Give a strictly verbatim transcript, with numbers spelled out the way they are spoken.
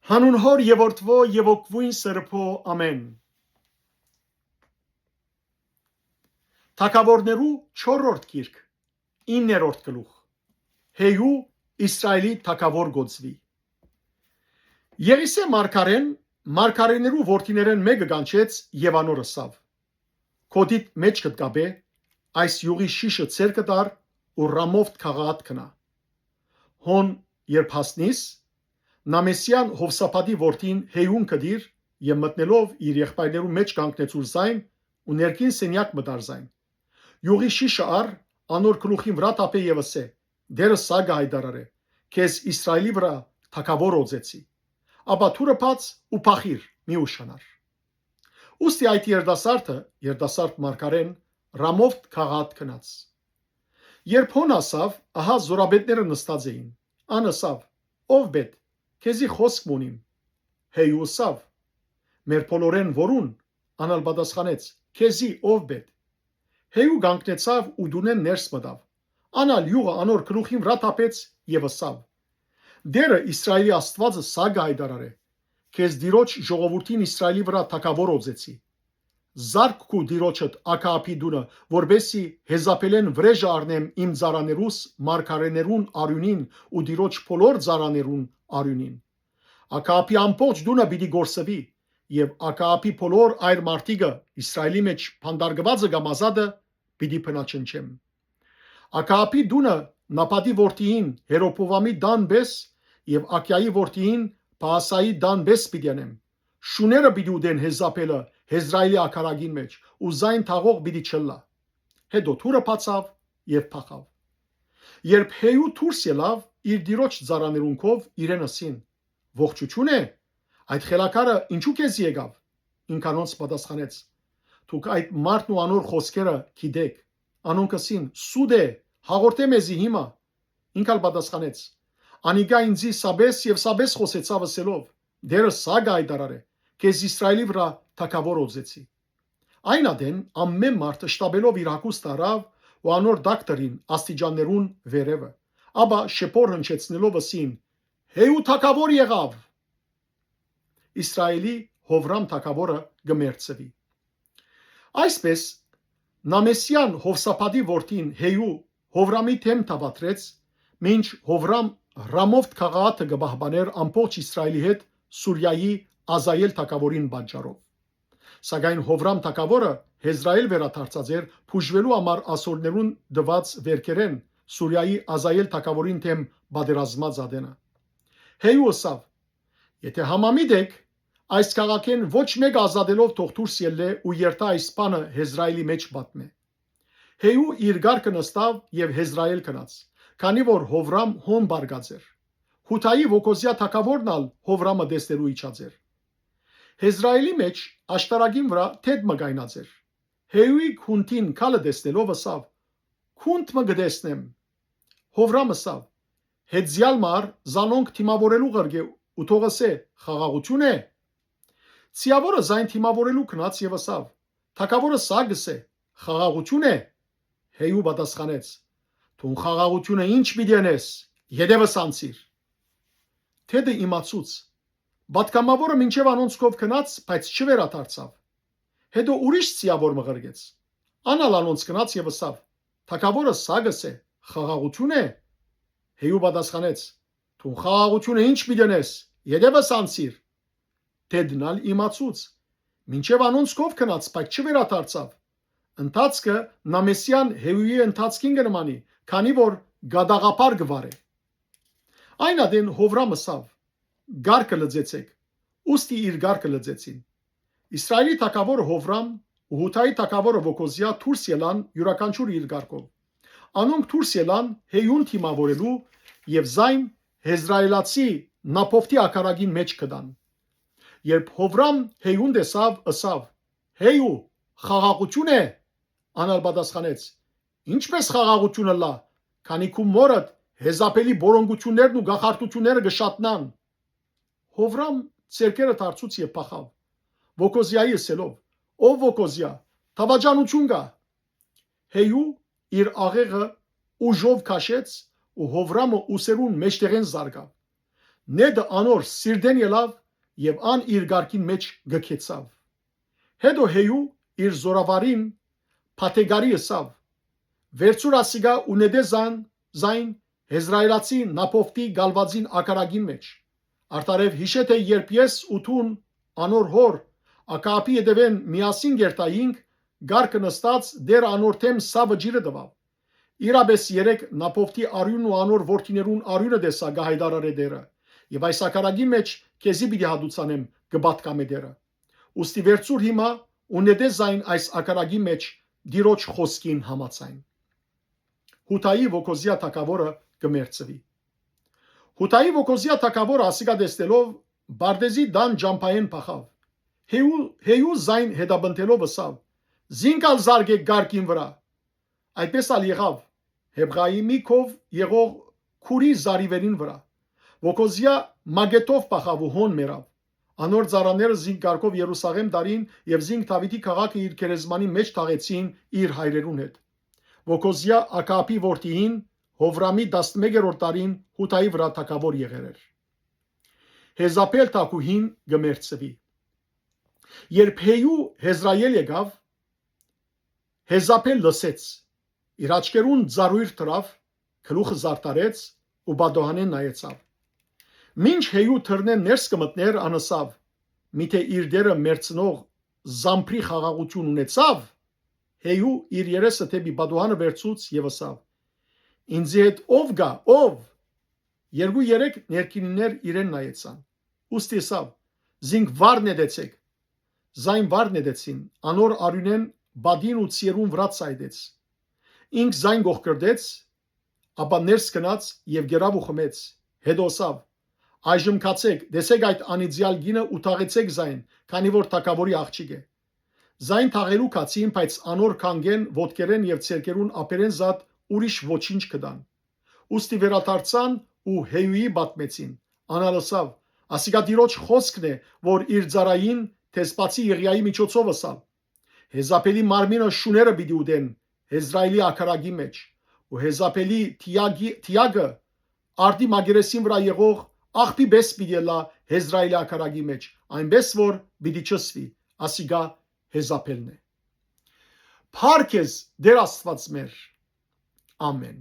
Հանուն Հօր եւ Որդւոյ եւ Հոգւոյն Սրբոյ, ամէն։ Թագաւորներու չորրորդ գիրք, իններորդ գլուխ։ Հեյու Իսրայէլի թագաւոր կ'օծուի։ Եղիսէ մարգարէն մարգարէներու որդիներէն մէկը կանչեց եւ անոր ըսաւ. «Քո դիդ մէջքդ կապէ, այս իւղի շիշը ձեռքդ առ ու Ռամովթ քաղաք գնա։ Հոն երբ հասնիս, Նամեսեան Յովսափատի որդին Հեյուն գտիր եւ մտնելով իր եղբայրներուն մէջ կանգնեց ուր զայն ու ներքին սենեակ մտար զայն։ Իւղի շիշը առ, անոր գլուխին վրայ թափէ եւ ըսէ. "Տէրը սա կը յայտարարէ. քեզ Իսրայէլի վրայ թագաւոր օծեցի։ Ապա դուռը բաց ու փախիր, մի ուշանար"։ Ուստի այդ երիտասարդը, երիտասարդ մարգարէն, Ռամովթ քաղաք գնաց։ Երբ հոն հասաւ, ահա զօրապետները նստած էին։ Ան ըսաւ. "Ով պետ, քեզի խօսք մը ունիմ"։ Հեյու ըսաւ. "Մեր բոլորէն որուն"։ Ան ալ պատասխանեց. "Քեզի, ով պետ"։ Հեյու կանգնեցաւ ու տունէն ներս մտաւ։ Ան ալ իւղը անոր գլուխին վրայ թափեց եւ ըսաւ. "Տէրը Իսրայէլի Աստուածը սա կը յայտարարէ. քեզ Տիրոջ ժողովուրդին Իսրայէլի վրայ թագաւոր օծեցի։ Զարկ քու Տիրոջդ Աքաաբի տունը, որպէսզի Յեզապէլէն վրէժը առնեմ իմ ծառաներուս մարգարէներուն արիւնին ու Տիրոջ բոլոր ծառաներուն արիւնին։ Աքաաբի ամբողջ տունը պիտի կորսուի եւ Աքաաբի բոլոր այր մարդիկը, Իսրայէլի մէջ բանտարկուածը կամ ազատը, պիտի բնաջնջեմ։ Աքաաբի տունը Նաբատի որդիին Հերոբովամի տան պէս եւ Աքիայի որդիին Պաասայի տան պէս պիտի անեմ։ Շուները պիտի ուտեն Յեզապէլը Յեզրայէլի ակարագին մէջ ու զայն թաղող պիտի չըլլայ"։ Հետո դուռը բացաւ եւ փախաւ։ Երբ Հեյու դուրս ելաւ, իր Տիրոջ ծառաներուն քով իրեն ըսին. "Ողջութիո՞ւն է, այդ խելագարը ինչո՞ւ քեզի եկաւ"։ Ինք անոնց պատասխանեց. "Դուք այդ մարդն ու անոր խօսքերը գիտէք"։ Անոնք ըսին. "Սուտ է, հաղորդէ մեզի հիմա"։ Ինք ալ պատասխանեց. "Անիկա ինծի սապէս եւ սապէս խօսեցաւ ըսելով. "Տէրը սա կը յայտարարէ. քեզ Իսրայէլի վրայ թագաւոր օծեցի""։ Այն ատեն ամէն մարդ շտապելով իր հագուստը առաւ ու անոր տակ դրին աստիճաններուն վերեւը, ապա շեփոր հնչեցնելով ըսին. "Հեյու թագաւոր եղաւ"։ Իսրայէլի Յովրամ թագաւորը կը մեռցուի։ Այսպէս, Նամեսեան Յովսափատի որդին Հեյու Յովրամի դէմ դաւադրեց, մինչ Յովրամ Ռամովթ քաղաքը կը պահպանէր ամբողջ Իսրայէլի հետ Սուրիայի Ազայել թագաւորին պատճառով։ Սակայն Յովրամ թագաւորը Յեզրայէլ վերադարձած էր բուժուելու համար ասորներուն տուած վէրքերէն Սուրիայի Ազայել թագաւորին դէմ պատերազմած ատենը։ Հեյու ըսաւ. "Եթէ համամիտ էք, այս քաղաքէն ոչ մէկը ազատելով թող դուրս ելլէ ու երթայ այս բանը Յեզրայէլի մէջ պատմէ"։ Հեյու իր կառքը նստաւ եւ Յեզրայէլ գնաց, քանի որ Յովրամ հոն պառկած էր։ Յուդայի Յոքոզեա թագաւորն ալ Յովրամը տեսնելու իջած էր։ Յեզրայէլի մէջ աշտարակին վրայ թեթ մը կայնած էր։ Հեյուի գունդին քալը տեսնելով ըսաւ. "Գունդ մը կը տեսնեմ"։ Յովրամ ըսաւ. "Հեծեալ մար զանոնք դիմաւորելու ղրկէ ու թող ըսէ. "Խաղաղութիո՞ւն է"։ Ձիաւորը զայն դիմաւորելու գնաց եւ ըսաւ. "Թագաւորը սա կ'ըսէ. 'Խաղաղութիո՞ւն է'"։ Հեյու պատասխանեց. "Դուն խաղաղութիւնը ի՞նչ պիտի ընես, ետեւս անցիր"։ Թեթը իմացուց. "Պատգամաւորը մինչեւ անոնց քով գնաց, բայց չվերադարձաւ"։ Հետո ուրիշ ձիաւոր մը ղրկեց։ Ան ալ անոնց գնաց եւ ըսաւ. "Թագաւորը սա կ'ըսէ. 'Խաղաղութիո՞ւն է'"։ Հեյու պատասխանեց. "Դուն խաղաղութիւնը ի՞նչ պիտի ընես, ետեւս անցիր"։ Թեթն ալ իմացուց. մինչեւ անոնց քով գնաց, բայց չվերադարձաւ։ Ընթացքը Նամեսեան Հեյուի ընթացքին կը նմանի, քանի որ կատաղաբար կը վարէ։ Այն ատեն Յովրամ ըսաւ. "Կառքը լուծեցէք"։ Ուստի իր կառքը լուծեցին։ Իսրայէլի թագաւորը Յովրամ ու Յուդայի թագաւորը Յոքոզեա դուրս ելան իւրաքանչիւր իր կառքով։ Անոնք դուրս ելան Հեյուն դիմաւորելու եւ զայն Յեզրայէլացի Նաբովթի ակարագին մէջ գտան։ Երբ Յովրամ Հեյուն տեսաւ, ըսաւ. "Հեյու, խաղաղութիո՞ւն է"։ Ան ալ պատասխանեց. "Ինչպէս խաղաղութիւն ըլլայ, քանի քու մօրդ Յեզապէլի պոռոնկութիւններն ու կախարդութիւնները կը շատնան"։ Յովրամ ձեռքերը դարձուց եւ փախաւ, Յոքոզեայի ըսելով. "Ով Յոքոզեա, դաւաճանութիւն կայ"։ Հեյու իր աղեղը ուժով քաշեց ու Յովրամը ուսերուն մէջտեղէն զարկաւ։ նետը անոր սիրտէն ելաւ եւ ան իր կարկին մէջ կը քեցաւ։ Հետո Հեյու իր զօրավարին Փաթեգարի ըսաւ. «Վերցուր ասիկա ու նետէ զայն, զայն Հեզրայելացի Նափովտի գալուածին ակարագին մէջ։ Արդարեւ յիշե թէ երբ ես ու դուն անոր հօր Ակաապի ետեւէն միասին կերտայինք, կառքը նստած դեռ անոր դէմ սա վճիռը տուաւ։ Իրապէս երեկ Նափովտի արիւնն ու անոր որդիներուն արիւնը տեսայ կը յայտարարէ Տէրը, եւ այս ակարագի մէջ քեզի պիտի հատուցանեմ, կը պատկամէ Տէրը։ Ուստի վերցուր հիմա ու նետէ զայն այս ակարագի մէջ Տիրոջ խօսքին համաձայն»։ Յուդայի Ոգոզիա թագաւորը կը մեռցուի։ Յուդայի Ոգոզիա թագաւորը ասիկա տեսնելով Բարդեզի տան ճամբայէն փախաւ։ Հեյու, Հեյու զայն հետապնդելով ըսաւ. «Զինք ալ զարկէք կարկին վրայ»։ Այդպես ալ եղաւ Հեբղայիմի քով եղող քուրի զարիվերին վրայ։ Ոգոզիա Մագեթով փախաւ ու հոն մեռաւ։ Անոր ծառաները զինք կարկով Երուսաղէմ տարին եւ զինք Դաւիթի քաղաքը իր գերեզմանի մէջ թաղեցին իր հայրերուն հետ։ Ոգոզիա Ակաապի որդիին Հովրամի տասնմեկերորդ տարին Յուդայի վրայ թագաւոր եղեր էր։ Հեզապել թագուհին կը մեռցուի։ Երբ Հեյու Հեզրայել եկաւ, Հեզապել լսեց, իր աչքերուն ծառոյր դրաւ, գլուխը զարդարեց ու պատուհանէն նայեցաւ։ Մինչ Հեյու դռնէն ներս կը մտնէր, ան ըսաւ. «Միթէ իր տէրը մեռցնող զամբրի խաղաղութիւն ունեցաւ»։ Հեյու իր երեսը դէպի պատուհանը վերցուց եւ ըսաւ. «Ինծի հետ ո՞վ կայ, ո՞վ»։ Երկու-երեք ներքինիններ իրեն նայեցան։ Ուստի ըսաւ. «Զինք վար նետեցէք»։ Զայն վար նետեցին, անոր արիւնէն պատին ու ձիերուն վրայ ցայտեց։ Ինք զայն կոխկրտեց, ապա ներս գնաց եւ կերաւ ու խմեց։ Հետո ըսաւ. «Այժմ գացէք, տեսէք այդ անիծեալ կինը ու թաղեցէք զայն, քանի որ թագաւորի աղջիկ է»։ Զայն թաղելու գացին, բայց անոր քանգէն, ոտքերէն եւ ձեռքերուն ափերէն զատ ուրիշ ոչինչ գտան։ Ուստի վերադարձան ու Հեյուի պատմեցին։ Ան ալ ըսաւ. «Ասիկա Տիրոջ խօսքն է, որ իր ծառային դեսպացի Եղիայի միջոցով ըսաւ. Հեզապելի մարմինը շուները պիտի ուտեն Հեզրայելի ակարագի մէջ, ու Հեզապելի թիագի, թիագը արդի մակերեսին վրայ եղող աղբի պէս պիտի ելլայ Հեզրայելի ակարագի մէջ, այնպէս որ պիտի չսուի, ասիկա Հեզապելն է»։ Փառք ես, Տեր Աստուած մեր։ Ամեն։